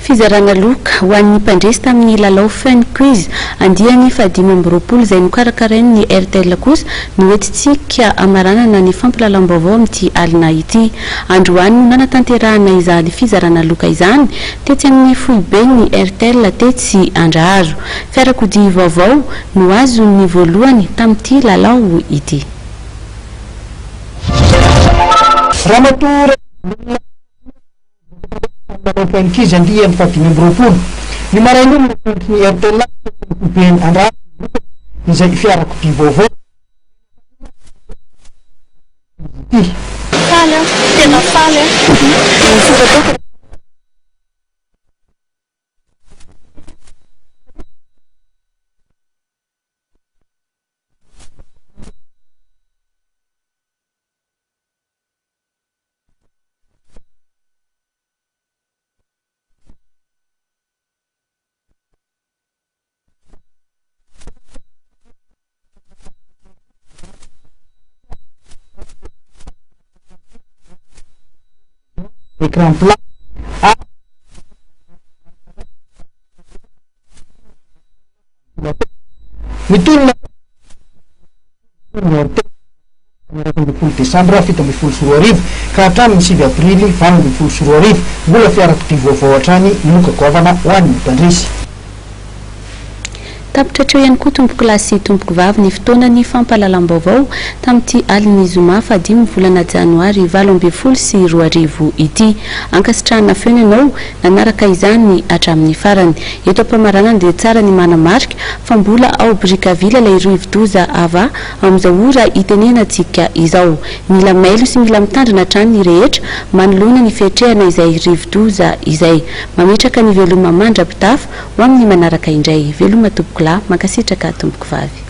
Fizarana loka ho an'ny mpandresy tamin'ny lalao Fun Quiz andiany faha-25 izay nokarakarain'ny Airtel kosa no entintsika hamaranana ny fampilalaom-baovao amin'ity alina ity. Androany no nanatanterahana izany fizarana loka izany tetsy amin'ny foiben'ny Airtel tetsy Andraharo. Fiarakodia vaovao no azon'ny voalohany tamin'ity lalao ity. Ramatoa Rajoelina Lalao Mpiankizy andiany faha-25. Ny maraina iny no natolotry ny Airtel azy teo amin'ny foiben'ny Andraharo izay fiarakodia vaovao izy ity. Faly aho, tena faly aho. Ny fomba ataoko. Écran plat ary Ny tolona ny 11 desambra 2017 ka hatramin'ny 9 aprily 2018. Mbola fiarakodia vaovao hatrany ny loka goavana ho an'ny mpandresy. Tapitra hatreo ihany koa tompokolahy sy tompokovavy ny fotoanan'ny fampahalalam-baovao tamin'ity alin'ny zoma fahadimy volana janoary 2018 ity. Ankasitrahana feno ianao nanaraka izany hatramin'ny farany. Eto am-pamaranana dia tsara ny manamarika fa mbola ao Brickaville ilay rivodoza Ava amin'izao ora itenenantsika izao. Mila mailo sy mila mitandrina hatrany ny rehetra manoloana ny fiatrehana izay rivodoza izay. Mametraka ny veloma mandra-pitafa ho amin'ny manaraka indray. Veloma tompokolahy, mankasitraka tompokovavy.